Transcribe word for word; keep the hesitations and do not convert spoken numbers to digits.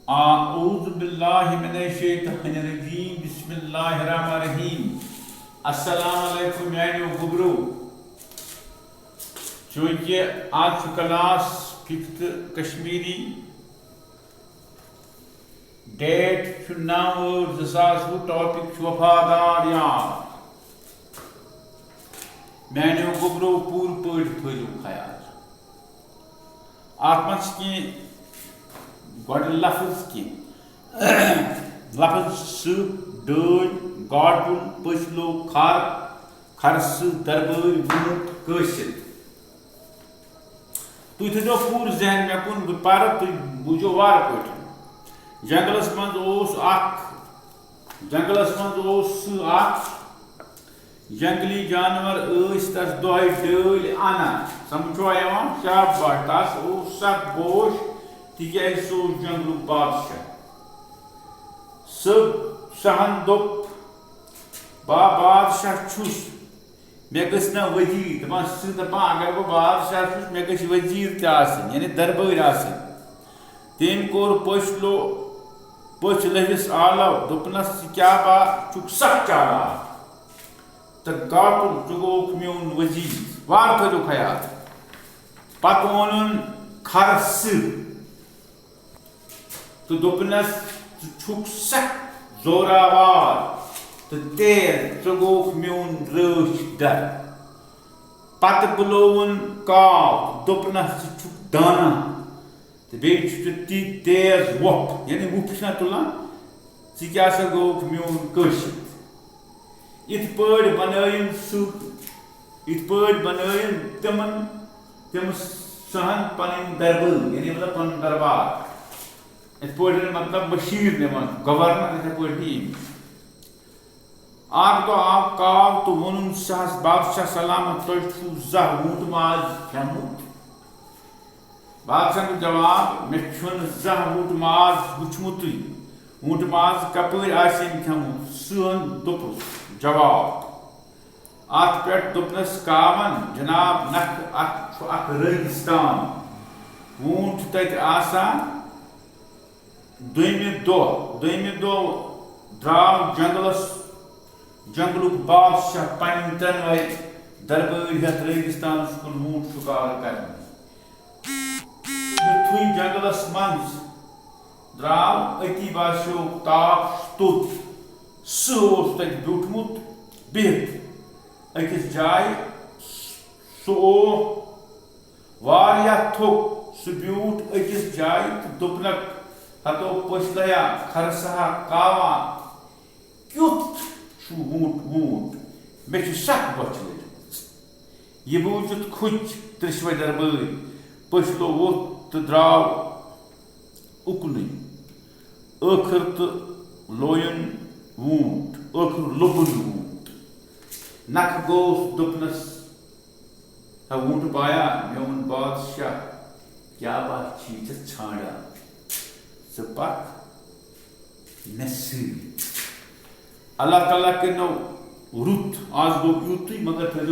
اعوذ باللہ من الشیطان الرجیم، بسم اللہ الرحمن الرحیم۔ السلام علیکم میانیو گوبرو۔ چونکہ آز چھُ کلاس ففتھ کشمیری، ڈیٹ چھُ نو ٲٹھ زٕ ساس وُہ، ٹاپک چھُ وفادار یار۔ میانیو گوبرو، پوٗرٕ پٲٹھۍ تھٲیِو خیال۔ اَتھ منٛز چھِ کینٛہہ گۄڈٕ لفظ، کینٛہہ لفظ: سٕہہ، ڈٲلۍ، گاٹُل، پٔژھۍ لوٚگ، کھر، کھرسہٕ، دربٲرۍ، ووٗنٛٹ، کٲسِتھ۔ تُہۍ تھٲیزیو پوٗرٕ ذہن مےٚ کُن، بہٕ پَرٕ، تُہۍ بوٗزِو وارٕ پٲٹھۍ۔ جنٛگلَس منٛز اوس اَکھ، جنٛگلَس منٛز اوس سٕہہ اَکھ۔ جنٛگلی جانور ٲسۍ تَس دۄہَے ڈٲلۍ اَنان۔ سَمجھ چھُوا یِوان؟ شاباش، تَس اوس سَکھ بوش، تِکیٛازِ سُہ اوس جنٛگلُک بادشاہ۔ سٕہہ، سٕہن دوٚپ، "بہٕ بادشاہ چھُس، مےٚ گٔژھ نہ وزیٖر۔" دَپان، سٕہہ دَپان، "اگر بہٕ بادشاہ چھُس، مےٚ گٔژھۍ وزیٖر تہِ آسٕنۍ، یعنی دربٲرۍ آسٕنۍ۔" تٔمۍ کوٚر پٔژھۍ لو-، پٔژھۍ لٔجِس آلو، دوٚپنَس، "ژٕ کیٛاہ با چھُکھ سَکھ چالاک؟ تہٕ گاٹُل، ژٕ گوٚوُکھ میون وزیٖر۔" وارٕ تھٲیِو خیال۔ پَتہٕ ووٚنُن کھرسہٕ تہٕ دوٚپنَس، "ژٕ چھُکھ سَکھ زوراوار تہٕ تیز، ژٕ گوٚوُکھ میون رٲچھ در۔" پَتہٕ بُلووُن کاو تہٕ دوٚپنَس، "ژٕ چھُکھ دانا تہٕ بیٚیہِ چھُ ژےٚ تی تیز وۄپھ"، یعنی وُپھ چھِنہ تُلان، "ژٕ کیٛاہ سا گوٚوُکھ میون کٲشِر؟" یِتھ پٲٹھۍ بنٲیِن سُہ، یِتھ پٲٹھۍ بنٲیِن تِمن، تِم سٕہن پنٕنۍ دربٲرۍ، یعنی مطلب پنُن دربار۔ یِتھ پٲٹھۍ مطلب مٔشیٖر نِوان، گورنر، یِتھے پٲٹھۍ نی یِم۔ اکھ دۄہ آو کاو تہٕ ووٚنُن سٕہس، "بادشاہ سلامت، تۄہہِ چھُو زانٛہہ ووٗنٛٹہٕ ماز کھیوٚمُت؟" بادشاہ دیُت جواب، "مےٚ چھُنہٕ زانٛہہ ووٗنٛٹہٕ ماز وُچھمُتٕے۔ ووٗنٛٹہٕ ماز کپٲرۍ آسہِ أمۍ کھیوٚمُت؟" سٕہن دوٚپُس جواب۔ اتھ پٮ۪ٹھ دوٚپنس کاون، "جناب نکھٕ، اتھ چھُ اکھ رٲگِستان۔ ووٗنٛٹھ تتہِ آسان؟" دوٚیمہِ دۄہ، دوٚیمہِ دۄہ درٛاو جنگلس، جنگلُک بادشاہ پنٕنۍ ترٛٮ۪نوَے دربٲرۍ ہٮ۪تھ رٲگِستانس کُن ووٗنٛٹھ شُکار کرنہِ۔ یُتھُے جنگلس منٛز درٛاو، أتی باسیوو تاپھ توٚت۔ سٕہہ اوس تتہِ بیوٗٹھمُت بِہِتھ أکِس جایہِ۔ سُہ اوس واریاہ تھوٚد۔ سُہ بیوٗٹھ أکِس جایہِ تہٕ دوٚپنَکھ، "ہتو پٔژھلیا، کھرسہا، کاوا، کیُتھ چھُ ووٗنٛٹ، ووٗنٛٹ؟ مےٚ چھِ سخ بۄچھِ لٔجمٕژ۔" یہِ بوٗزِتھ کھٔتۍ ترٛیٚشوَے دربٲرۍ۔ پٔژھلو ووٚتھ تہٕ درٛاو اُکنُے۔ ٲخٕر تہٕ لویُن ووٗنٛٹ، ٲخٕر لوٚبُن ووٗنٛٹ۔ نکھٕ گوٚوُس، دوٚپنَس، "ہے ووٗنٛٹہٕ بایا، میون بادشاہ، کیٛاہ با چھی ژےٚ ژھانٛڈان؟ ژٕ پَکھ مےٚ سۭتۍ۔" اللہ تعالیٰ کٔرِنو رُت، آز گوٚو یُتُے، مگر تھٲیزیو